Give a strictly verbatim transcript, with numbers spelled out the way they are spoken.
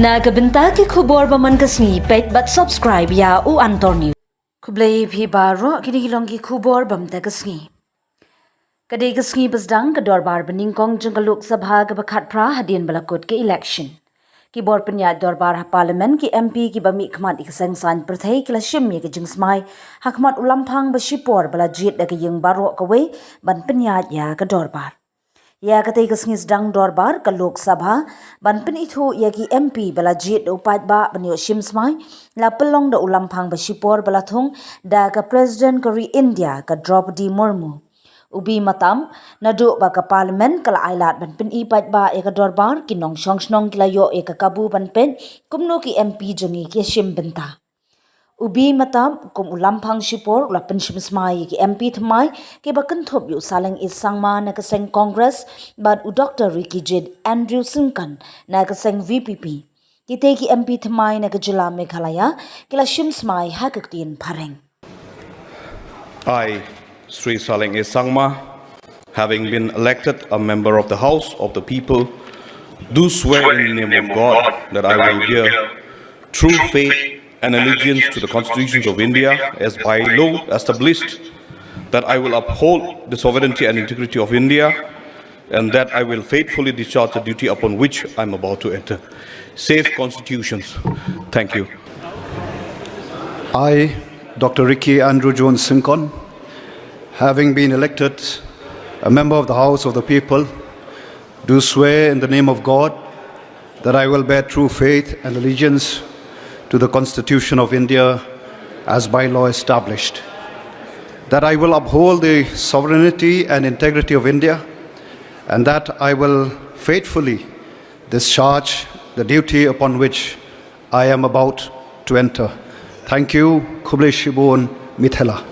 Na ka bynta ki khubor ba man ka sngi, peit bad subscribe ïa u Antor News. Khublei phi baroh, kine ki long ki khubor ba mynta ka sngi. Ka dei ka sngi ba sdang ka dorbar ba nyngkong jong ka Lok Sabha kaba khatphra hadien ba la kut ka election. Ki bor pynïaid dorbar ha Parliament, ki M P kiba mihkhmat ïa ka seng saiñ pyrthei ki la shim ïa ka jingsmai ha khmat u lamphang ba shipor ba la jied da ka ïing baroh kawei ban pynïaid ïa ka dorbar. Ïa katei ka sngi sdang dorbar ka Lok Sabha ban pynithuh ïa ki M P ba la jied da u paidbah ban ïoh shim smai, la pynlong da u lamphang ba shipor ba la thung da ka President ka ri India ka Draupadi Murmu. U B Matam, naduh ba ka Parliament ka la ailad ban pyni paidbah ïa ka dorbar, ki nongshong shnong ki la ïoh ïa ka kabu ban peit kumno ki M P jong ngi ki ïa shim bynta. U B Matam kum u lamphang shipor u la pynshim smai ïa ki M P thymmai kiba kynthup ïa u Saleng A Sangma na ka seng Congress bad u Doctor Ricky Jade Andrew Syngkon na ka seng V P P. Kitei ki M P thymmai na ka jylla Meghalaya ki la shim smai ha ka ktien phareng. I, Sri Saleng A Sangma, having been elected a member of the House of the People, do swear in the name of God that I will bear true faith and allegiance to the constitutions of India as by law established, that I will uphold the sovereignty and integrity of India, and that I will faithfully discharge the duty upon which I am about to enter. Safe constitutions. Thank you. I, Doctor Ricky Andrew Jones Syngkon, having been elected a member of the House of the People, do swear in the name of God that I will bear true faith and allegiance to the Constitution of India as by law established, that I will uphold the sovereignty and integrity of India, and that I will faithfully discharge the duty upon which I am about to enter. Thank you. Khublei shibun. Mithela.